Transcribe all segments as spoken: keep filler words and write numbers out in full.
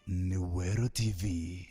Ni Weru T V.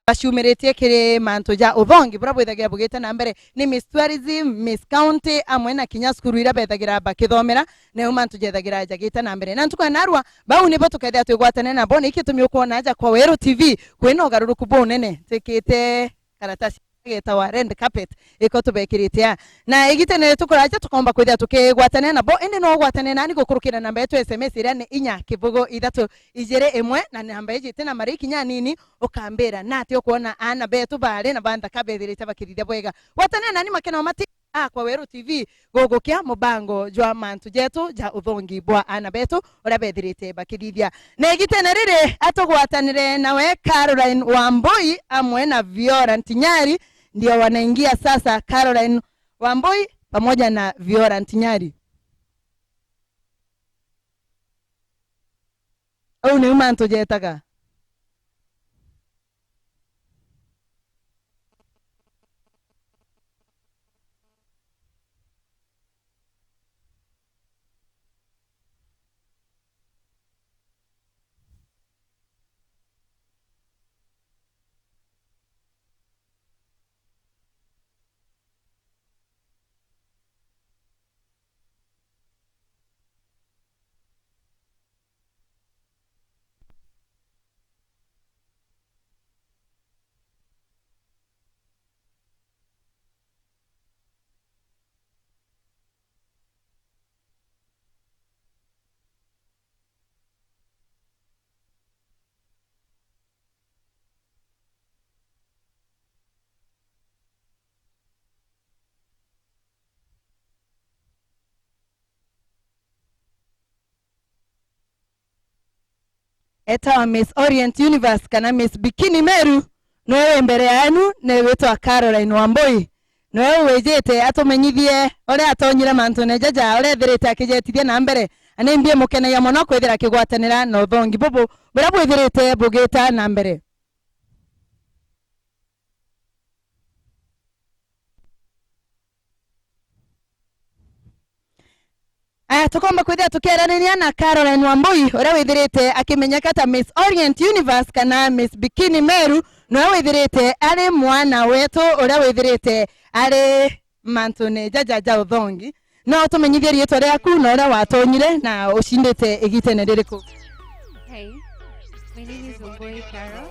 Baciumiritie kiri mantu ja uthongi buria bwithagira bugite na mbere ni Miss Tourism, Miss County, amwe na kinya cukuru iria bethagira bakithomera, neo mantu jethagira jagite na mbere. Na ntuku ya narua, bau nibo tukethira twigwatane nabo, na iki gitumi ukwona aja kwa Weru T V kwina ugaruruku bunene. Twikite karatasi getawa red carpet, iko tubekirite a. Na igitene tukuraja tukomba kwithira tukigwatania nabo, indi no ugwatanie nani gukurukira namba yetu S M S iria ni inya kibugu ithatu ijiri imwe, na namba iji iti na mariki kinya nini, ukambira nati ukwona aana betu bari na banthaka bethirite bakithithia bwega. Gwatania nani makena mati akwa Weru T V gugukia mubango jwa mantu jetu ja uthongi bwa aana betu uria bethirite bakithithia. Na igitene riri atugwatanire nawe Caroline Wambui amwe na Viora Ntinyari, ndio wanaingia sasa, Caroline Wambui pamoja na Viora Ntinyari. Au niu mantu jetaga. Etawa Miss Orient Universe kana Miss Bikini Meru, niwe wi mbere yaenu, ni witwa Caroline Wambui. Niwe wijite atumenyithie uria atonyire mantune jaja, uria ethirite akijetithia na mbere. Na ni mbia imukenagia mono kwithira akigwatanira na uthongi bubu buria bwithirite bugita na mbere. Aya, tukomba kwithira tukieraniria na Caroline Wambui, uria withirite akimenyeka ta Miss Orient Universe kana Miss Bikini Meru, niwe withirite ari mwana wetu uria withirite ari mantune jaja ja uthongi. No tumenyithie riitwa riaku na uria watonyire na ucindite igitene ririku? Hey, my name is Wambui Carol.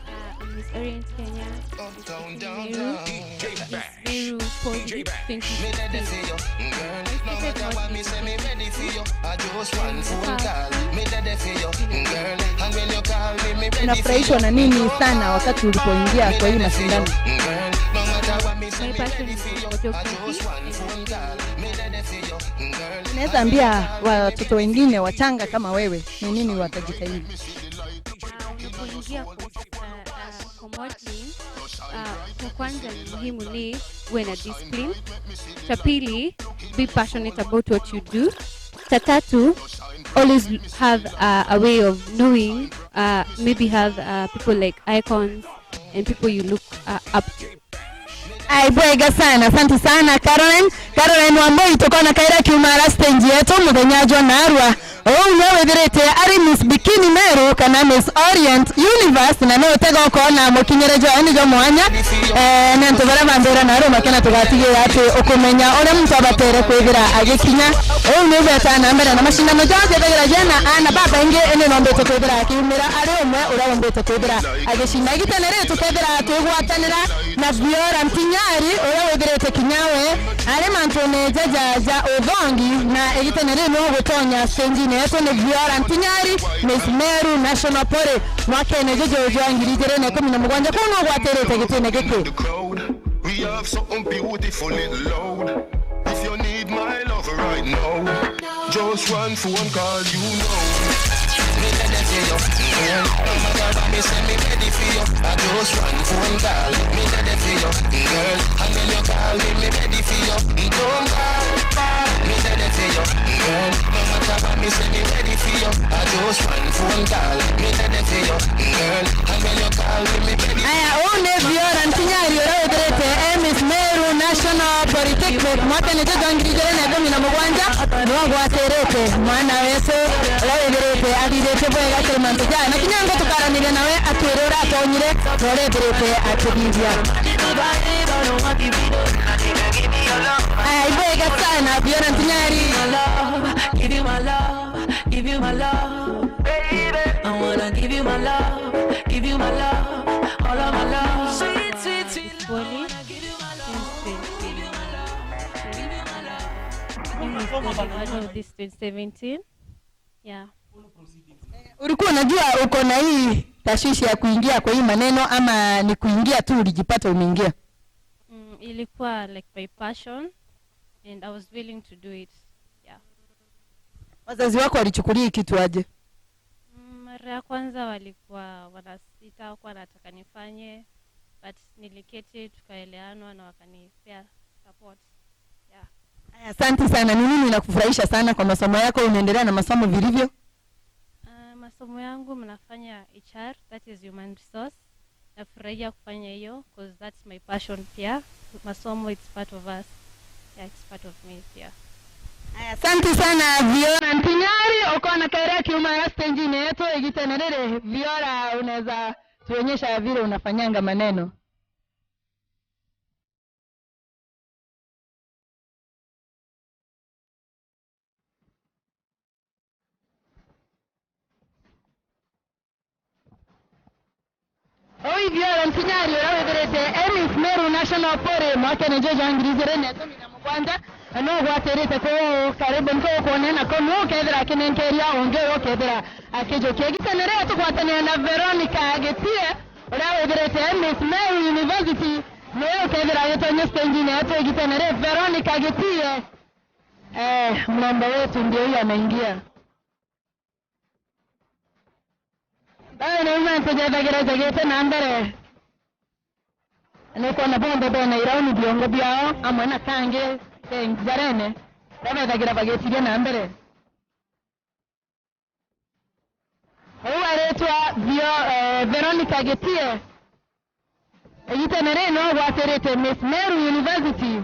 Uh, I'm Miss Orient Kenya, Miss Meru, Miss Meru Poli twenty sixteen. I started working in Nafurahishwa na nini sana wakati ulipoingia kwa hii mashindano? My passion is photography. Unaweza ambia watoto wengine wachanga kama wewe ni nini watajitahidi? Ah, unapoingia kwa, ah, ah, kwa modeling, ah, cha kwanza ni muhimu ni uwe na discipline. Cha pili, be passionate about what you do. Cha tatu, always have, uh, a way of knowing, uh, maybe have, uh, people like icons and people you look, uh, up to. Ai, bwega sana, asante sana Caroline. Caroline Wambui, tukona kaira kiuma ara stage yetu muthenya jwa narua. Uu niwe withirite ari Miss Bikini Meru kana Miss Orient Universe, na ni utega ukona mukinyire jwayo ni jwa mwanya. Eh, ni antu baria banthira na arume kena tugatigira ati ukumenya uria muntu abatere kwithira agikinya. Uu ni ubeta na mbere na mashindano jao jethagiragia na ana babaingi, indi nombite kwithira akiumira ari umwe uria umbite kwithira agicinda. Igitene riri tukethira twigwatanira na Viola Ntinyari, uria withirite kinya we ari mantune jaja ja uthongi, na igitene riri niwe ugutonya stage-ini yetu ni Viola Ntinyari, Miss Meru National Poly, mwakene juju jwa ngiri ijiri na ikumi na mugwanja, kuu niwe ugwatirite gitine giki. We have something beautiful and loud. If you need my love, Right now, just one phone call, you know. Me ready for you, girl. No matter what me say, me ready for you. I just one phone call. Me ready for you, girl. And when you call me, me ready for you. Don't call, call. Me ready for you, girl. No matter what me say, me ready for you. I just one phone call. Me ready for you, girl. And when you call me, me ready. Aya, uu ni Viola Ntinyari uria withirite e Miss Meru National Polytechnic mwakene jwa ngiri igiri na ikumi na mugwanja. Niwe ugwatirite mwana wetu uria withirite athithitie bwega kiri mantu jaya, na kinya ngo tukaraniria nawe atwire uria atonyire na uria ethirite akithithia. Aya, ibwega sana, Viola Ntinyari. Give you my love, give you my love, baby. I wanna give you my love, give you my love, all of my love. Sweet, sweet, sweet love. Poli, since twenty. Mimi nilikuwa bado this twenty seventeen. Yeah. Ulikuwa unajua uko na hii tashwishi ya kuingia kwa hii maneno, ama ni kuingia tu ulijipata umeingia? Mm, ilikuwa like my passion and I was willing to do it. Yeah. Wazazi wako walichukulia hii kitu aje? Mm, mara ya kwanza walikuwa wanasita, hawakuwa wanataka nifanye, but niliketi, tukaeleanwa na wakanipea support. Yeah. Aya, asante sana. Ni nini inakufurahisha sana kwa masomo yako? Unaendelea na masomo vilivyo? Ah, masomo yangu mnafanya H R, that is human resource. Nafurahia kufanya hiyo 'cause that's my passion pia. Masomo, it's part of us. Yeah, it's part of me pia. Aya, asante sana Viola Ntinyari, ukoona kairi akiuma stage-ini yetu igitene riri. Viola, unaweza tuonyesha vile unafanyanga maneno? Uu Viola Ntinyari uria withirite e Miss Meru National Poly mwakene juu jwa ngiri igiri na ikumi na mugwanja, na niwe ugwatirite kuu karibu nkukwonea na kuu niwe ukethira akinenkeria ungi uria ukethira akijukia. Igitene riri tugwatanire na Veronica Gitie uria withirite e Miss Meru University, niwe ukethira agitonya stage-ini yetu igitene riri. Veronica Gitie, eh, mrembo wetu ndio huyo anaingia. Baa ni mantu jethagira jagite na mbere. Ni kwona bonthe bena irauni biongo biao, amwe na kangi be njarene, babethagira bagitiria na mbere. Uu aritwa Vio-, eh, Veronica Gitie. Igitene riri niwe ugwatirite Miss Meru University.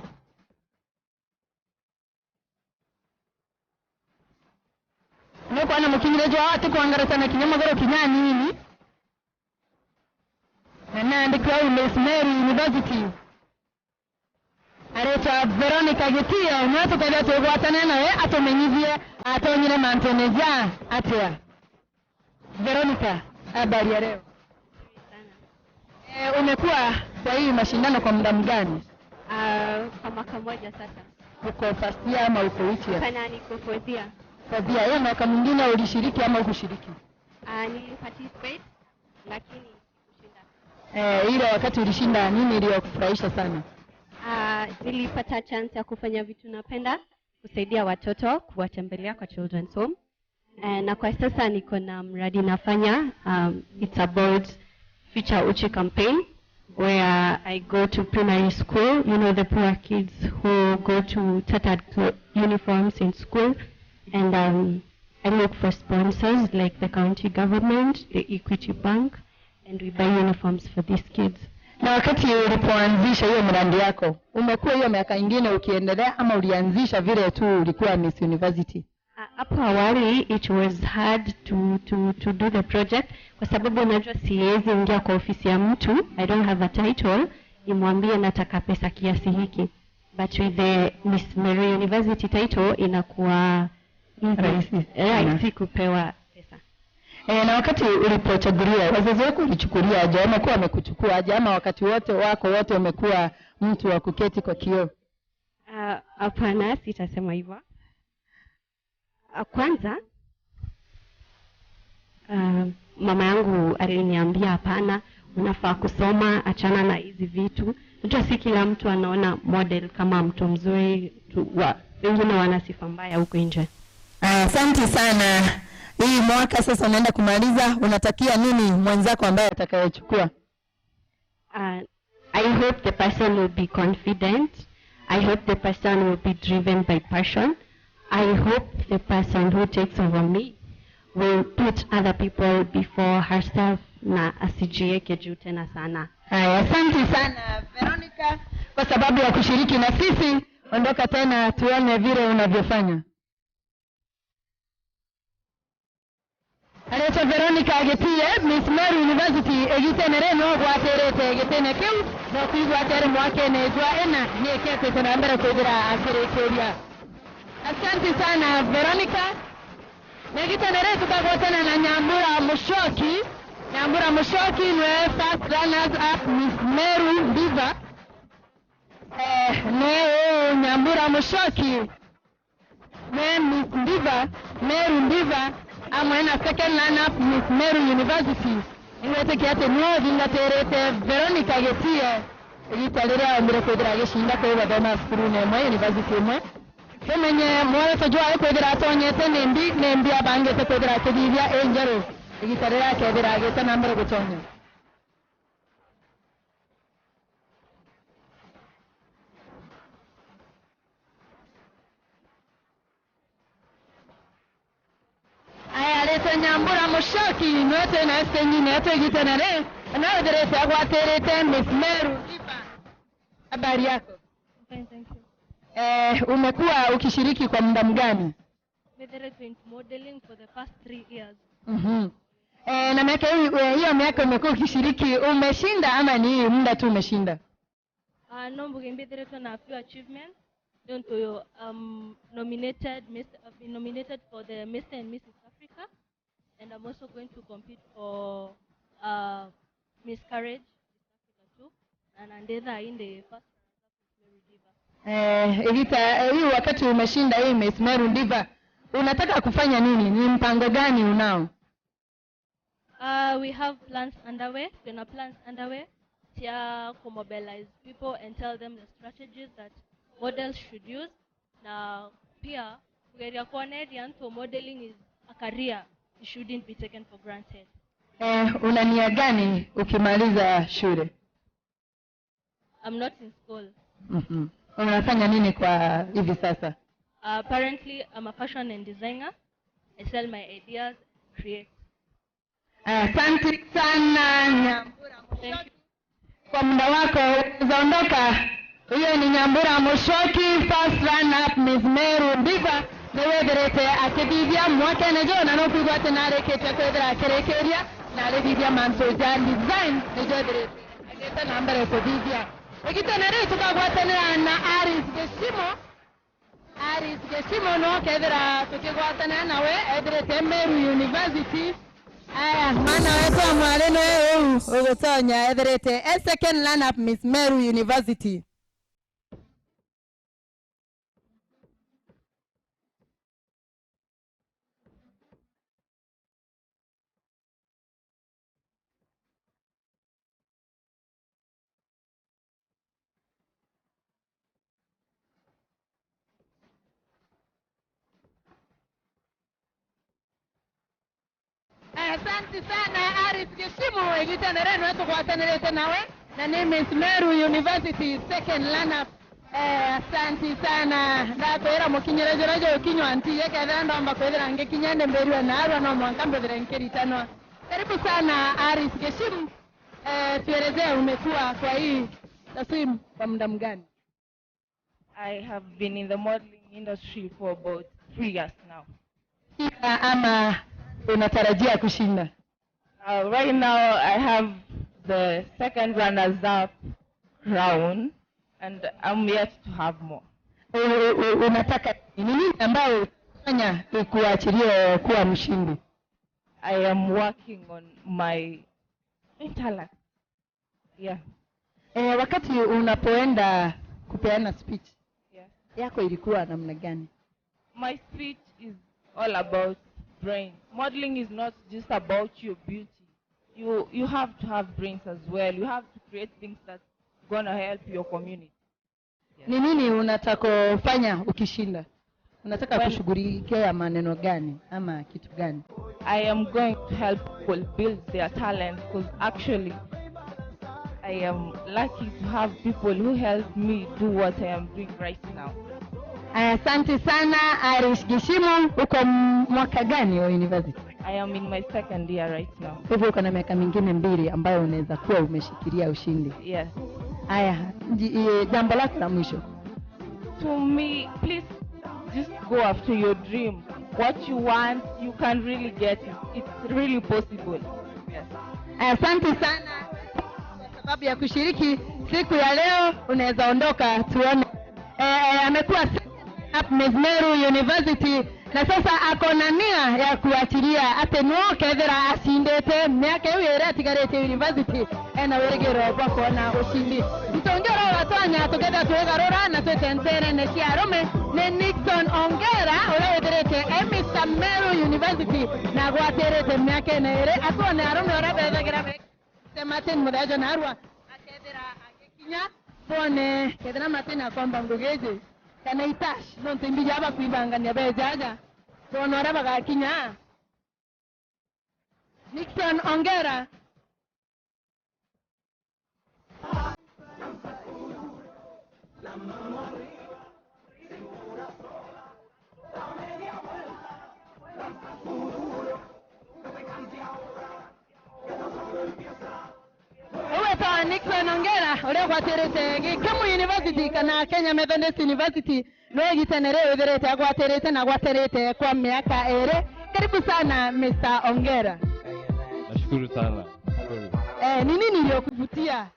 Nukwona mukinyire jwao atikwangaratia na kinya maguru kinya anini. Na naandikwa au Miss Meru University. Aritwa Veronica Gitie, niwe tukethira twigwatania nawe atumenyithie atonyire mantune ja atia. Veronica, habari ya leo? Nzuri sana. Eh, umekuwa kwa hii mashindano kwa muda mgani? Ah, kwa mwaka mmoja sasa. Uko first year ama uko which year? Hapana, niko fourth year. Fourth year. Hiyo mwaka mwingine ulishiriki ama hukushiriki? Ah, niliparticipate, lakini sikushinda. Eh, ile wakati ulishinda, nini iliyokufurahisha sana? Ah, nilipata chance ya kufanya vitu napenda, kusaidia watoto, kuwatembelea kwa children's home. Eh, na kwa sasa niko na mradi nafanya, um, it's about Future Uchi campaign, where I go to primary school, you know, the poor kids who go to tattered clo-, uniforms in school, and, um, I look for sponsors like the county government, the Equity Bank, and we buy uniforms for these kids. Na wakati ulipoanzisha hiyo mradi yako, umekuwa hiyo miaka ingine ukiendelea ama ulianzisha vile tu ulikuwa Miss University? Ah, hapo awali it was hard to, to, to do the project kwa sababu unajua siwezi ingia kwa ofisi ya mtu, I don't have a title, nimwambie nataka pesa kiasi hiki. But with the Miss Meru University title inakuwa easy, rahisi, rahisi kupewa pesa. Eh, na wakati ulipochaguliwa, wazazi wako walichukulia aje? Wamekuwa wamekuchukua aje? Ama wakati wote wako wote umekuwa mtu wa kuketi kwa kioo? Ah, hapana, sitasema hivyo. Ah, kwanza, ah, mama yangu aliniambia, "Hapana, unafaa kusoma, achana na hizi vitu." Unajua si kila mtu anaona model kama mtu mzuri tu, wa, wengine wana sifa mbaya huko nje. Aya, asante sana. Hii mwaka sasa unaenda kumaliza, unatakia nini mwenzako ambaye atakayechukua? Uh, I hope the person will be confident. I hope the person will be driven by passion. I hope the person who takes over me will put other people before herself na asijieke juu tena sana. Haya, asante sana Veronica kwa sababu ya kushiriki na sisi. Ondoka tena tuone vile unavyofanya. Aretwa Veronica Gitie, Miss Meru University, igitene riri niwe ugwatirite gitine kiu, na ukwigua ati ari mwakene jwa ina, ni iketite na mbere kwithira akirikiria. Asante sana Veronica. Na igitene riri tukagwatana na Nyambura Muchoki. Nyambura Muchoki niwe first runners up Miss Meru Diva. Eh, ni Nyambura Muchoki. Me Miss Diva, Meru Diva, amwe na second runner up Miss Meru University. Ningwitikia ati niwe uthingatirite Veronica Gitie igita riria ombire kwithira agicinda kuu bathoma cukurune imwe, university imwe. Tumenye mworeto jwawe kwithira atonyete nimbi, nimbi abangite kwithira akithithia i njeru igita riria akethira agite na mbere gutonya. Aya, aritwe Nyambura Muchoki, niwe twina stage-ini yetu igitene ri, na withirite agwatirite Miss Meru Diva. Habari yako? Fine, thank you. Eh, umekuwa ukishiriki kwa muda mgani? Mbithiritwe into modeling for the past three years. Mhm. Eh, na miaka hii, eh, hiyo miaka umekuwa ukishiriki, umeshinda ama ni hii muda tu umeshinda? Uh, no mbuge mbithiritwe na few achievements. Nontu, um, nominated Miss, I've been nominated for the Mister and Missus Africa, and I'm also going to compete for, uh, Miss Courage East Africa too, na nanditha in the first runners up Miss Meru Diva. Eh, igita, eh, hii wakati umeshinda hii Miss Meru Diva, unataka kufanya nini? Ni mpango gani unao? Uh, we have plans underway. Twina plans underway cia ku mobilize people and tell them the strategies that models should use. Na pia kugeria kuoneria antu modeling is a career, it shouldn't be taken for granted. Eh, una nia gani ukimaliza shule? I'm not in school. Mhm. Unafanya nini kwa hivi sasa? Uh, apparently, I'm a fashion and designer. I sell my ideas, create. Asante sana Nyambura Muchoki kwa muda wako, unaweza ondoka. Huyo ni Nyambura Muchoki, first run up Miss Meru Diva, niwe withirite akithithia mwakene juu, na nukwigua ati narikitie kwithira akirikiria na arithithia mantu ja design, nijo ethirite agite na mbere kuthithia. Igitene riu tukagwatanira na Aris Gishimo. Aris Gishimo no kethira tukigwatanira nawe, ethirite Meru University. Aya, mwana wetu wa mwari niwe uu ugutonya, ethirite e second run up Miss Meru University. Asante sana Aris Gishimo, igitene riu niwe tugwatanirite nawe, na ni Miss Meru University second run up. Eh, asante sana. Ndakwira mukinyire jura jukinywa nti, ikethira ndomba kwithira ngikinya ndi mbirue naarua, no mwanka mbithire nkiritanwa. Karibu sana Aris Gishimo. Eh, tuelezee umekuwa kwa hii taswim kwa muda mgani? I have been in the modeling industry for about three years now. Shinda ama unatarajia kushinda? Uh, right now I have the second runners up crown and I'm yet to have more. U-, u-, u-, unataka ni nini ambayo utafanya ikuachilie kuwa mshindi? I am working on my intellect. Yeah. Eh, wakati unapoenda kupeana speech, yeah, yako ilikuwa namna gani? My speech is all about brain. Modeling is not just about your beauty. You, you have to have brains as well. You have to create things that's gonna help your community. Ni nini unataka kufanya ukishinda? Unataka Well, kushughulikia maneno gani ama kitu gani? I am going to help people build their talent, because actually I am lucky to have people who help me do what I am doing right now. Aya, asante sana, Irish Gishimo. Uko m-, mwaka gani wa university? I am in my second year right now. Kwa hivyo uko na miaka mingine mbili ambayo unaweza kuwa umeshikilia ushindi. Yes. Aya, ji-, i-, jambo lako la mwisho. To me, please just go after your dream. What you want, you can really get it. It's really possible. Yes. Asante sana kwa sababu ya kushiriki siku ya leo. Unaweza ondoka, tuone. Eh, eh, amekuwa up Miss Meru University, na sasa ako na nia ya kuachilia ati no kethira acindite miaka iu iri atigaritie university, ena wirigiro bwa kuona ushindi. Ntongi ura uratwanya tukethira twigarura na twite nterene cia arume, ni Nixon Ongera, uria withiritie e Mister Meru University na agwatirite miaka ina iri, atwone arume uria bethagira be-, Martin Mutheja narua akethira agikinya, twone kethira Martin akomba ngugi iji kana itash, nontu imbiji aba kwibangania bejaja, twone uria bagakinya. Nixon Ongera. Uwe ta Nixon Ongera, uria ugwatirite Gikemu University kana Kenya Methodist University, no igitene riu withirite agwatirite na agwatirite kwa miaka iri. Karibu sana, Mister Ongera. Nashukuru sana. Nashukuru. Eh, ni nini iliyokuvutia?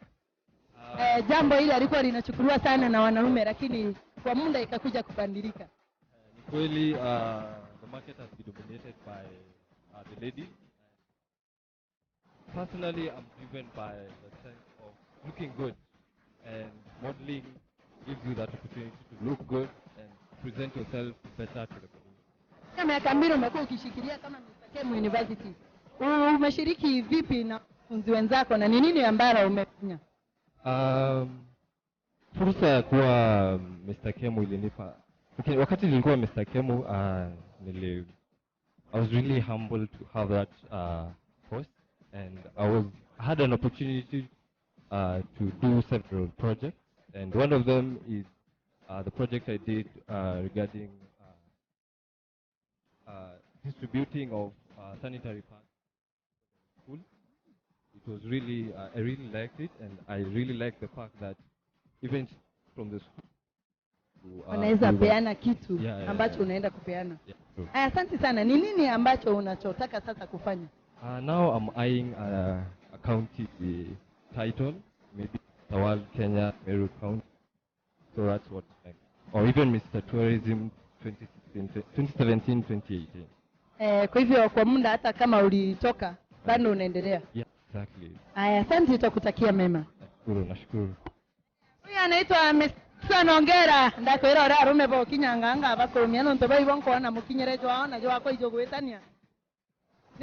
Eh, jambo hili halikuwa linachukuliwa sana na wanaume, lakini kwa muda ikakuja kubadilika. Ni kweli, uh, the market has been dominated by, uh, the ladies. Personally, I'm driven by the sense of looking good, and modeling gives you that opportunity to look good and present yourself better to the community. Kwa miaka mbili umekuwa ukishikilia kama Mister Kemu University. U-, umeshiriki vipi na wanafunzi wenzako na ni nini ambalo umefanya? Um, fursa ya kuwa Mister Kemu ilinipa, okay, wakati nilikuwa Mister Kemu, uh, nili-, I was really humbled to have that, uh, post, and I was, I had an opportunity, uh, to do several projects, and one of them is, uh, the project I did, uh, regarding, uh, uh, distributing of, uh, sanitary pads school. It was really, uh, I really liked it, and I really liked the fact that even from the school, uh, wanaweza we were peana kitu, yeah, yeah, ambacho, yeah, unaenda kupeana. Yeah, true. Aya, asante sana. Ni nini ambacho unachotaka sasa kufanya? Uh, now I'm eyeing, uh, a county title, maybe Mister World Kenya, Meru County. So that's what, like, or even Mister Tourism twenty sixteen, twenty seventeen, twenty eighteen. Eh, kwa hivyo kwa muda hata kama ulitoka, bado unaendelea. Yeah, exactly. Aya, asante, tutakutakia mema. Nashukuru, nashukuru. Huyu anaitwa Mister Nongera. Ndakwira uria arume bokinyanga nga bakurumia nontu baibo nkwona mukinyire jwao na jwakwa ijugwitania.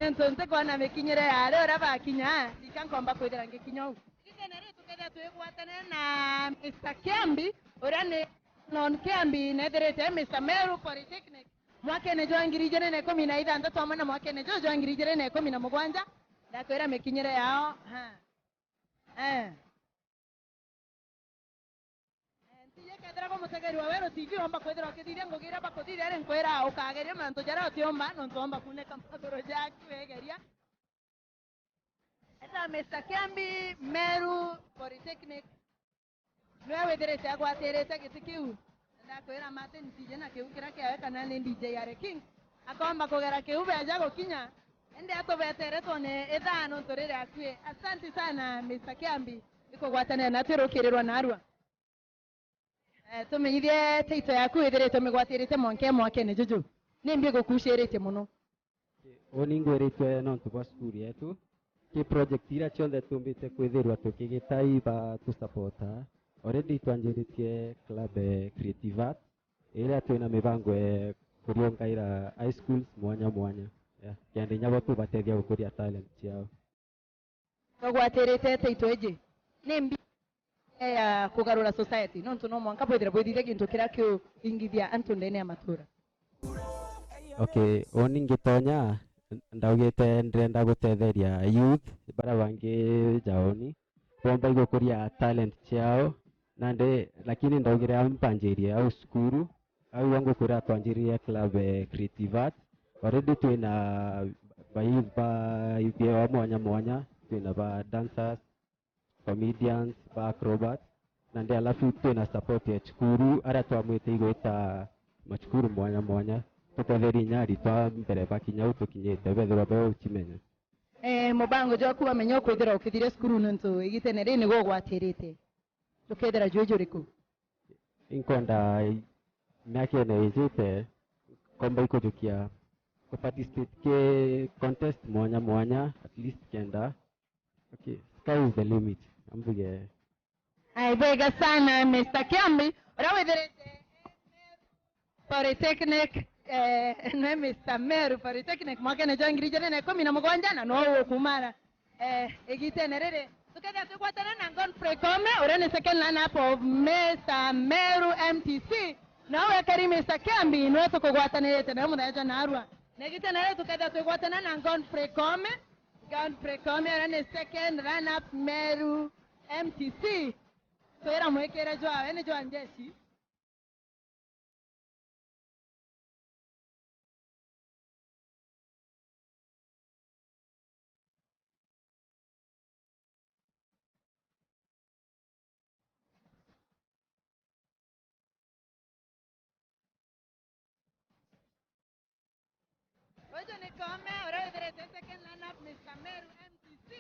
Nontu ntikwona mikinyire ya aria uria bakinya, ika nkomba kwithira ngikinya uu. Igene riu tukethira twigwatane na Mister Kiambi, uria ni Nixon Kiambi, nethirite Mister Meru Polytechnic mwakene jwa ngiri ijiri na ikumi na ithanthatu amwe na mwakene juu jwa ngiri ijiri na ikumi na mugwanja. Ndakwira mikinyire yao, ha. Eh. Eh, ntiji kethira kwa mutegeri wa Weru T V, omba kwithira ukithithia ngugi iria bakuthithia, ri nkwira ukageria mantu jaria utiumba, nontu omba kuneka maguru jaku, egeria. Eta Mister Kiambi, Meru Polytechnic, niwe withirite agwatirite giti kiu. Ndakwira Martin, ntiji na kiu kiria kiawe kana ni D J Are King, akomba kugera kiu beja gukinya. Indi atubetere twone ithaa nontu riri akui. Asante sana, Mister Kiambi, ikugwatanira na twirukirirwa narua. Eh, tumenyithie title yaku ithiritwe migwatirite mwanka mwakene juju. Nimbi gukuciritie muno? Uni ngwiritwe nontu bwa cukuru yetu. Ki project iria cionthe tumbite kwithirwa tukigita iba tusapota. Already twanjiritie club, eh, Creative Arts, iria twina mibango ya kuriungaira high schools mwanya mwanya. Yeah. Kenda inya bo tubatethia gukuria talent ciao. Tugwatirite title iji. Nimbi ya kugarura society, nontu no mwanka bwithire bwithithia gintu kiria kiuingithia antu ndene ya matura. Okay, uni ngitonya, ndaugite ndirenda gutetheria youth baria bangi jaoni, bomba igukuria talent ciao, nandi, lakini ndaugire ampanjirie au cukuru, au ngukwira twanjiririe club, eh, Creative Arts. Already twina ba youth ba, ba mwanya mwanya, twina ba dancers, comedians, ba acrobats, nandi alafu twina support ya cukuru, aria twamwite igwita macukuru mwanya mwanya, tutetherie inya aritwa mbere bakinya u tukinyite, bethirwa be ucimenya. Eh, mubango jwaku wamenya ukwithira ukithire cukuru nontu igitene ri nigo ugwatirite, jukethira jwi juriku? Inkwenda i-, miakene ijite, komba ikujukia ku participate ki contest mwanya mwanya, at least kenda. Okay, sky is the limit. Ambuge. Ai, bwega sana, Mister Kiambi, uria withirite Polytechnic, eh, nwe Mister Meru Polytechnic, mwakene jwa ngiri ijiri na ikumi na mugwanja, na no ukumara. Eh, igitene riri, tukethia twigwatana na Godfrey Kome, uria ni second runner up of Mister Meru M T C, na wekeri Mister Kiambi, nwe tukugwatanirite nawe muthenya jwa narua. Na igitene riri, tukethia twigwatana na Godfrey Kome, Godfrey Kome, uria ni second runner up Meru M T C. Twira mwikire jwawe ni jwa njeshi. Uju ni Kome, uria withirite second runner up Mister Meru M T C.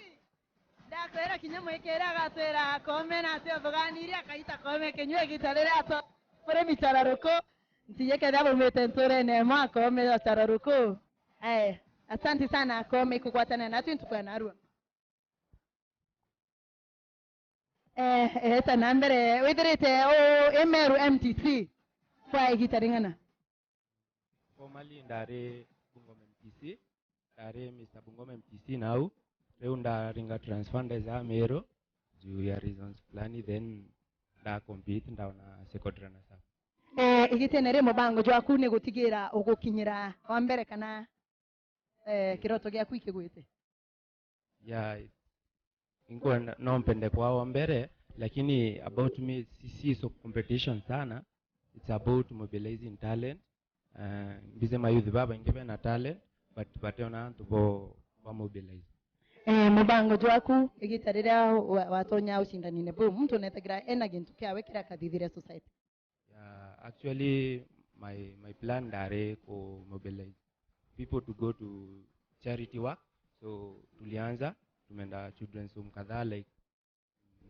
Ndakwira kinya mwikire agatwira Kome na ati uthuganirie akaita Kome kinyua igita riria atwa muri michararuku. Ntiji kethia baumite nturene imwe Kome ya chararuku. Eh, asanti sana Kome ikugwatana natwi ntuku ya narua. Eh, eta na mbere, withirite u i Meru M T C kwa igita ring'ana? Formerly ndari Bungoma M T C, ndari Mister Bungoma M T C nau, riu ndaringa transfer ndeza Meru juu ya reasons fulani, then nda compete ndaona second runners up. Eh, igitene ri mubango jwaku ni gutigira ugukinyira wa mbere kana eh, kiroto giaku ikigwite? Yeah, inkwenda no mpende kwa wa mbere, lakini about me si, si so competition sana. It's about mobilizing talent. Uh, mbize ma youth babaingi bena talent, but bateona antu bo ba mobilize. Eh, mubango jwaku igita riria wa- watonya ucindanine buu, muntu unethagira ena gintu kiawe kiria akathithire society? Yeah, actually, my, my plan ndari ku mobilize people to go to charity work. So, tulianza, tumeenda children's home kadhaa, like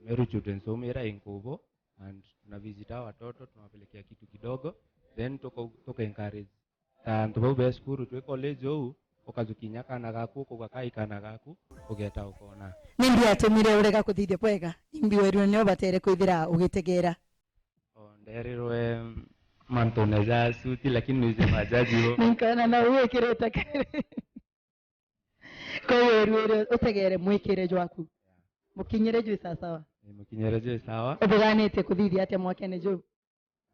Meru Children's Home ira i Nkubu, and tunavisit hawa watoto, tunawapelekea kitu kidogo, then tuko, tuka encourage ta antu bau be cukuru twi college uu, ukajukinya kana gaku, ukauga kai kana gaku, ugeta ukona. Nimbi atumire urega kuthithia bwega? Imbi werue nio batere kwithira ugitegera? O, nderirwe mantune ja suti, lakini nuise majaji bo. Ninkona na wikirite kere. Kwa werue utegere mwikire jwaku. Mukinyire jwi sawasawa? Ii, mukinyire jwi sawa. Ubuganite kuthithia atia mwakene juu?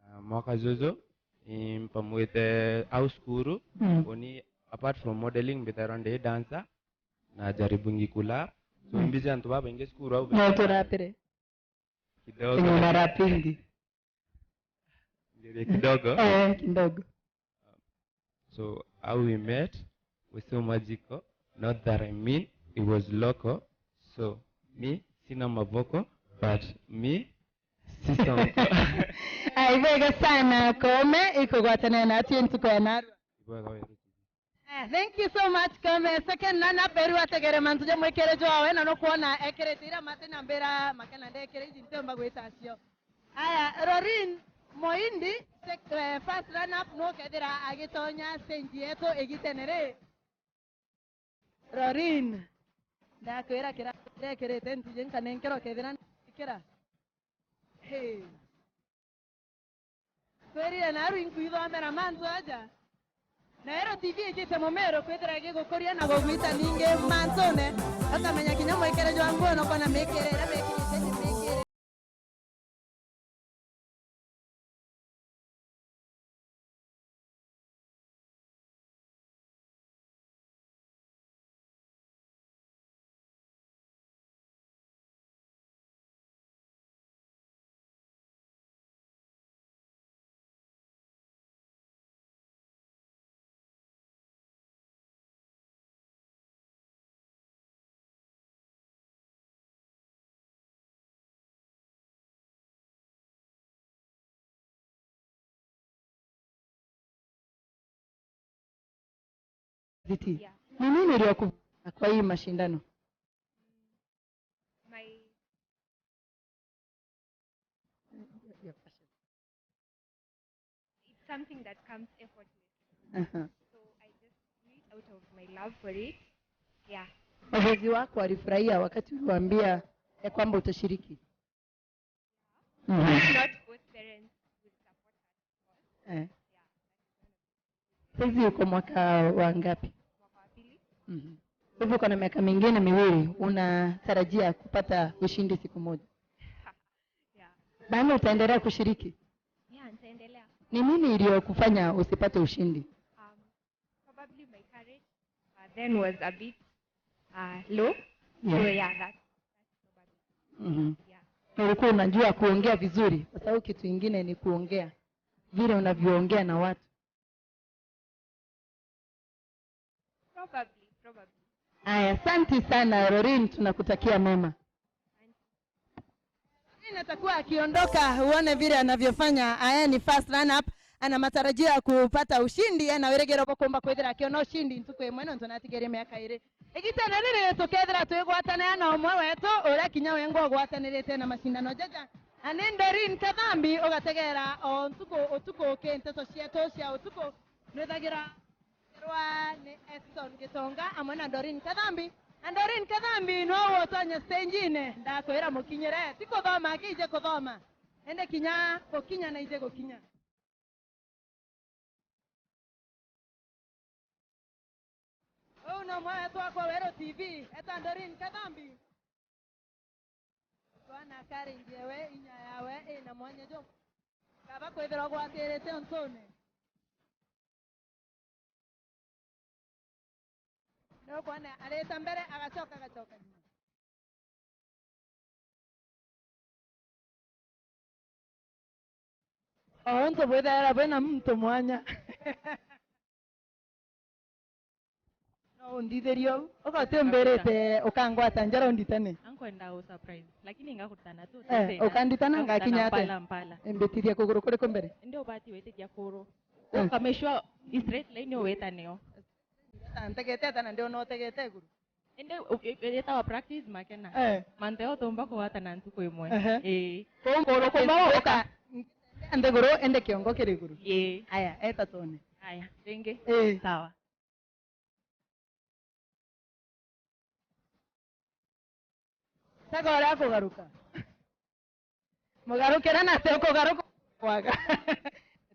Ah, mwaka juju, i, mpamwite au cukuru, mm, uni, apart from modeling, mbithairwa ndi dancer, na jaribu ngikula. So, mm, mbizi antu babaingi cukuru au. No turapire. Kidogo. Ni marapingi. Ngerie kidogo. Eh, kidogo. So, how we met was so magical, not that I mean, it was local. So, mi, sina mavoko, but mi, si sonko. Ai, bwega sana, Kome, ikugwatanira natwi ntuku ya narua. Ibwega weru. Eh, thank you so much, Kome. Second runner up, Meru ategere mantu ja mwikire jwawe, na nukwona ekirite ira mate na mbira makena ndekire iji ntiumba gwita acio. Aya, Rorin Moindi, sec-, eh, first runner up, nukethira agitonya stage yetu igitene ri. Rorin, ndakwira kira ndekirite ntiji nkanenkerwa kethira ndikira. Hey. Kwirire naru inkwithomera mantu aja. Naero T V ijite mumero kwithira igigukuria na gugwita ningi mantune, ukamenya kinya mwikire jwa nguo na ukona mikire iria mekirite ni mikire. University. Yeah. Ni nini iliyokuvutia kwa hii mashindano? My It's something that comes effortlessly. Aha. So I just do it out of my love for it. Yeah. Wazazi wako walifurahia wakati uliwaambia ya kwamba utashiriki? Mhm. Not both parents will support us, of course. Eh. Yeah. Saizi uko mwaka wa ngapi? Mwaka wa pili. Mhm. Kwa hivyo uko na miaka mingine miwili, unatarajia kupata ushindi siku moja? Yeah. Bado utaendelea kushiriki? Yeah, nitaendelea. Ni nini iliyokufanya usipate ushindi? Um, probably my courage, uh, then was a bit, uh, low. Yeah. So yeah, that, that's probably. Mhm. Yeah. Na ulikuwa unajua kuongea vizuri, kwa sababu kitu ingine ni kuongea, vile unavyoongea na watu. Probably, probably. Aya, asante sana Rorin, tunakutakia mema. Rorin atakuwa akiondoka, uone vile anavyofanya. Aya ni first run up, ana matarajio ya kupata ushindi, ena wirigiro bwa kumba kwithira akiona ushindi ntuku imwe nontu natigerie miaka iri. Igitene riri tukethira twigwatanira na umwe wetu uria kinya wengwa ugwatanirite na mashindano jaja. Na ni Doreen Kathambi ugategera o ntuku utuku ki nteto cietu cia utuku nwithagira Rwa ni Eston Gitonga amwe na Doreen Kathambi. Na Doreen Kathambi nwe utonye stage-ini. Ndakwira mukinyire, ti kuthoma akije kuthoma. Ende kinya gukinya na ije gukinya. Uu no mwe wetu akwa Weru T V, eta Doreen Kathambi. Twana akaringie we inya yawe ina mwanya jo. Kaba kwithirwa gwatirite untune. Nukwona arita mbere agacoka agacoka nyuma. O untu bwithaira bwina muntu mwanya. No undithirie uu. Ugatiumbirite ukangwata njara unditane. Ankwenda u surprise, lakini ngakutana tu. Eh, ukanditana ngakinya ate? Mpala, mpala. Imbitirie kuguru kuriku mbere? Indi ubati witiria kuru. Eh. Ukameshwa straight line uwita nio. Ntegete ata na ndiona utegete iguru? Indi u-, i-, i-, itawa practice Makena. Eh. Mantu jau tumba kugwatana ntuku imwe. Ehe. Ii. Kuu nguru kuma uka nthiguru indi kiongo kiri iguru. Ii. Aya, eta tuone. Aya, ringi. Ii. Sawa. Tega uria akugaruka. Mugarukire na ti ukugaruka kwaga.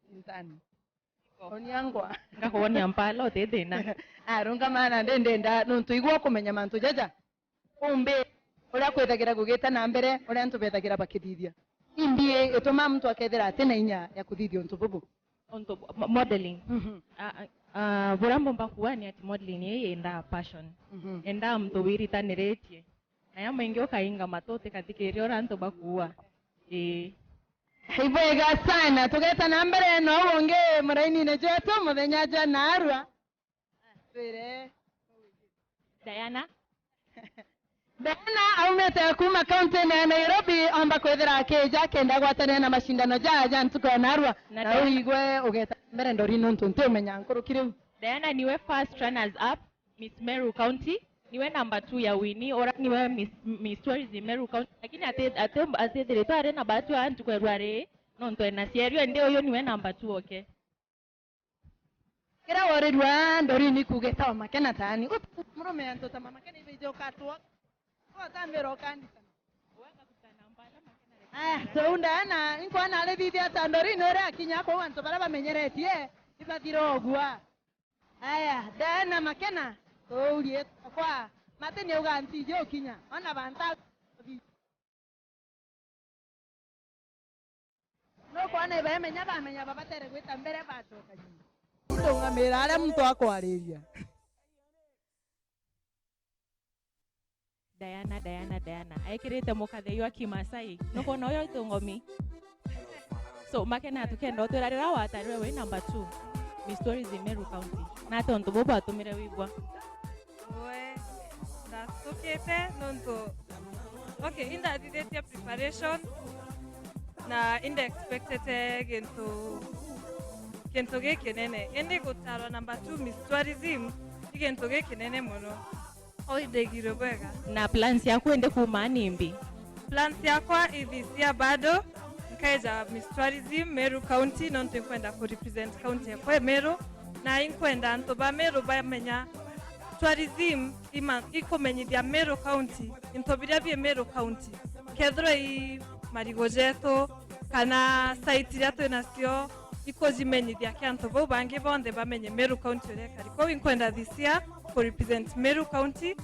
Tintani. Onia ngwa. Ngakuonia mpala uti thina. Ah, rungama na ndi ndenda nontu igua kumenya mantu jaja. Umbi uria kwithagira gugita na mbere, uria antu bethagira bakithithia. Imbi ituma muntu akethira ati na inya ya kuthithia untu bubu. Untu bu-, mo-, modeling. Mhm. A, a, a, buria mbumba kuuga ni ati modeling ii yendaa passion. Mhm. Yendaa muntu wiritaniritie. Na ya mwingi ukainga matu utikathikiria uria antu bakuuga. Ii. Ibwega sana. Tugeta na mbere no ungi murainine jwetu muthenya jwa naarua. Twire. Diana. Diana aumite kuma kaunti-ini ya Nairobi, omba kwithira akija kenda agwatanire na mashindano jaya ja ntuku ya narua. Na na Diana uigwe ugeta mbere ndori nontu ntiumenya nkuruki riu. Diana niwe first runners up Miss Meru County, niwe number two ya Winnie, ora niwe Miss, Miss Tourism Meru County, lakini ati-, ati-, atithiritwe ari na bahati wa ntuku ya rua ri, nontu ena cierio, indi uyu niwe number two oke. Kira worirua ndori ni kuuga itawa Makena taani. Ut-, murume antu ta Mama Makena ibeije ukatwo. Utambira ukanditana. Aya, so unda ana, inkwana arithithia ta ndori ni uria akinya kwou antu baria bamenyeretie, ibathira ugua. Aya, Diana Makena, tuurie kwa, mati ni uga ntiji ukinya, ona banta. Nukwona ibemenya, bamenya babatere gwita mbere, bacoka nyuma. Ndungamira aria muntu akwariria. Diana, Diana, Diana. Ekirite mukathei wa Kimasai. Nukwona uyo itungomi? So, Makena tukenda utwira riria watarire wi number two Miss Tourism Meru County. Na ati untu bubu atumire wigua? We, ndacukite nontu, okay, indathithitie preparation na inda expectete gintu, gintu gikinene. Indi gutarwa number two Miss Tourism, Ni gintu gikinene mono. Au indegirwe bwega. Na plans yaku indi kuuma ni mbi? Plans yakwa ithisia bado, nkaeja Miss Tourism Meru County, nontu inkwenda ku represent county yakwa ya Meru, na inkwenda antu ba Meru bamenya tourism ima-, ikumenyithia Meru County, into biria bi Meru County. Kethirwa i marigo jetu, kana site iria twi nacio, ikujimenyithia ki antu bau bangi bonthe bamenye Meru County uria ikari. Kwou inkwenda this year ku represent Meru County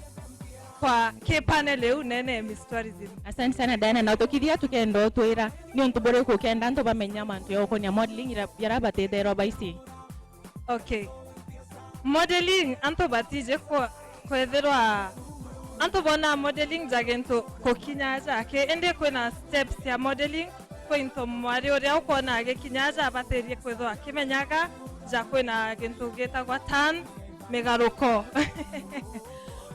kwa ki panel iu nene ya Miss Tourism. Asante sana, Diana, na utukithia tukenda utwira ni untu buriku ukenda antu bamenya mantu ya ukonia modeling ira-, jaria batetherwa baisi? Okay. Modeling, antu batiji ku-, kwethirwa, antu bonaa modeling ja gintu kukinya aja aki, indi kwina steps cia modeling, kwi into mwari uria ukwona agikinya aja abatirie kwithirwa akimenyaga, ja kwina gintu gitagwa turn, migaruko.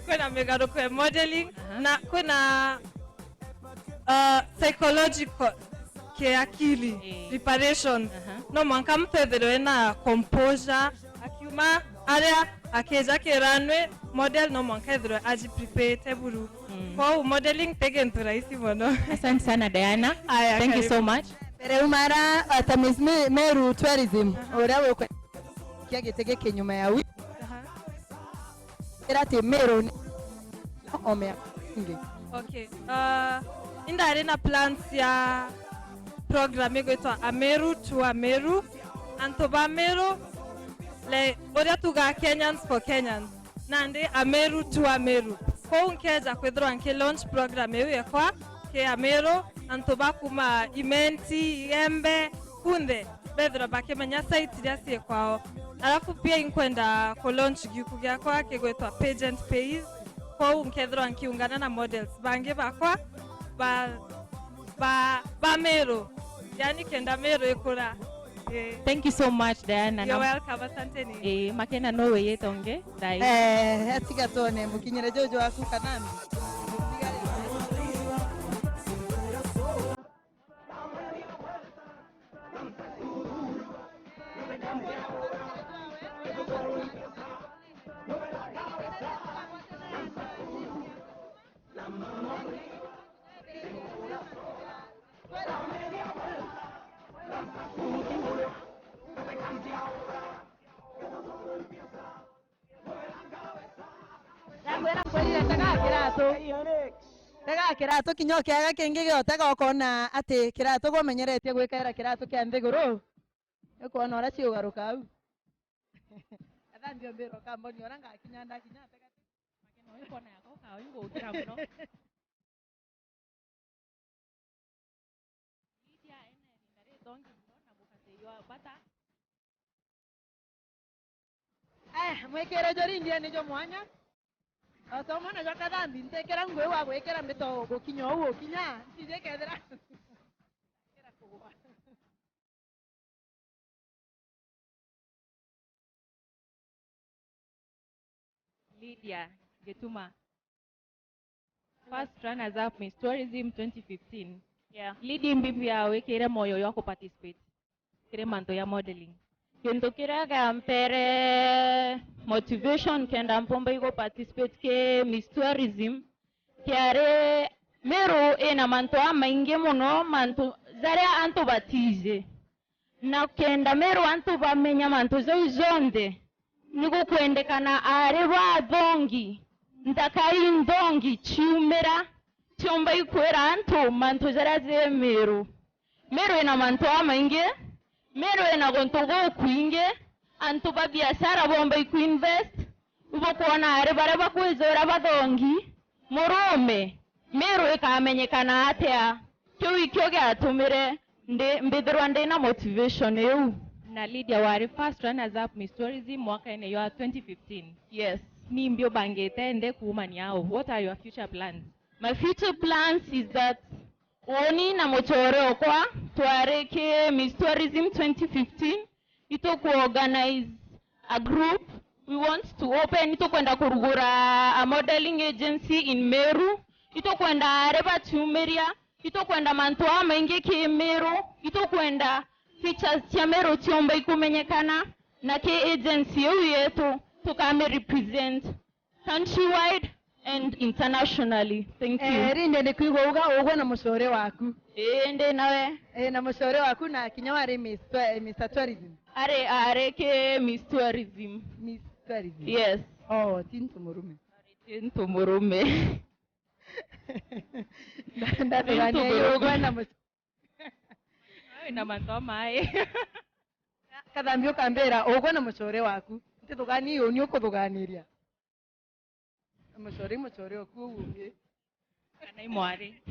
Kwina migaruko ya modeling, aha, na kwina uh, psychological, kiakili, eh, preparation. Aha. No mwanka mtu ethirwe na composure, akiuma aria akija ki runway, model no mwanka ethirwe aji preparete buru. Mm. Kwou modeling ti gintu rahisi mono. Asante sana, Diana. Aya, thank you so much. Mbere umara ata Miss Me-, Meru Tourism, aha, uria wikwe kia giti giki nyuma ya wi-, aha, ira ati Meru ni ome ingi. Okay. Uh, indari na plans ya program igwitwa Ameru to Ameru. Antu ba Meru, like, uria tuga Kenyans for Kenyans. Nandi Ameru to Ameru. Kwou nkeja kwithirwa nki launch program iu yekwa ki Ameru, antu ba kuma Imenti, Igembe, kunthe. Bethirwa bakimenya site iria cii kwao. Alafu pia inkwenda ku launch giuku giakwa kigwitwa Pageant Pays. Kwou nkethirwa nkiungana na models bangi bakwa ba, ba, ba Meru. Yani kenda Meru ikura. Eh. Thank you so much, Diana. You're welcome, asanteni. Eh, Makena no wiyite ungi. Thayu. Eh, atiga twone mukinyire juju waku kanambi. Ndagwira nkwirire, tega kiratu. Tega kiratu, kinya ukiaga kingi giotega, ukona ati kiratu gumenyeretie gwikaira kiratu kia nthiguru. Ukwona uria ciugaruka au. Athambia mbira ukamboni uria ngakinya, ndakinya ntega. Makena uyu kona yakwa ukawa uyu ngukira muno. Lydia ena ivinda rithongi muno na mukatei wa bata. Eh, mwikire jo Lydia ni jo mwanya. O ta umwe na jo Kathambi, ntikira ngui wa gwikira mbito gukinya uu ukinya, ntiji kethira. Lydia Gituma, first runners up Miss Tourism twenty fifteen. Yeah. Lydia, mbibi ya wikire moyo jwa ku participate kiri mantu ya modeling. Kintu kiria kiampere motivation kenda mpomba igu participate ki Miss Tourism kiari Meru ina mantu amaingi muno, mantu jaria antu batiji. Na kenda Meru antu bamenya mantu jau jonthe, ni gukwendekana ari bathongi, nthakari nthongi ciumira, ciumba ikwira antu mantu jaria ji Meru. Meru ina mantu amaingi, Meru ina guntu gukwingi, antu ba biashara bomba iku invest, ibukwona ari baria bakwijura bathongi, murume, Meru ikamenyekana atia? Kiu ikio giatumire ndi, mbithirwa ndina motivation iu. Na Lydia wari first runners up Miss Tourism mwakaine jwa twenty fifteen. Yes. Ni mbi ubangite ndi kuumania au? What are your future plans? My future plans is that uni na mucore okwa twari ki Miss Tourism twenty fifteen. Itukuorganize a group. We want to open, itukwenda kurugura a modeling agency in Meru. Itukwenda ari batiumiria. Itukwenda mantu amaingi ki Meru. Itukwenda features cia Meru ciumba ikumenyekana na ki agency iu yetu. Tukame represent countrywide and internationally. Thank you. Eh, Linda, ni kwigua uga ugwe na mucore waku. Ii, ndi nawe. Eh, na mucore waku na kinya wari Miss Tou-, eh, Mister Tourism. Ari, ari ki Miss Tourism. Miss Tourism. Yes. Oh, ti ntu murume. Ari ti ntu murume. Nda-, ndatugania ugwe na mucore. Wina mantu mai. Kathambi ukambira ugwe na mucore waku. Ntithugaanii uni ukuthuganiria. Mucore, mucore oku uu ungi. Kana imwari.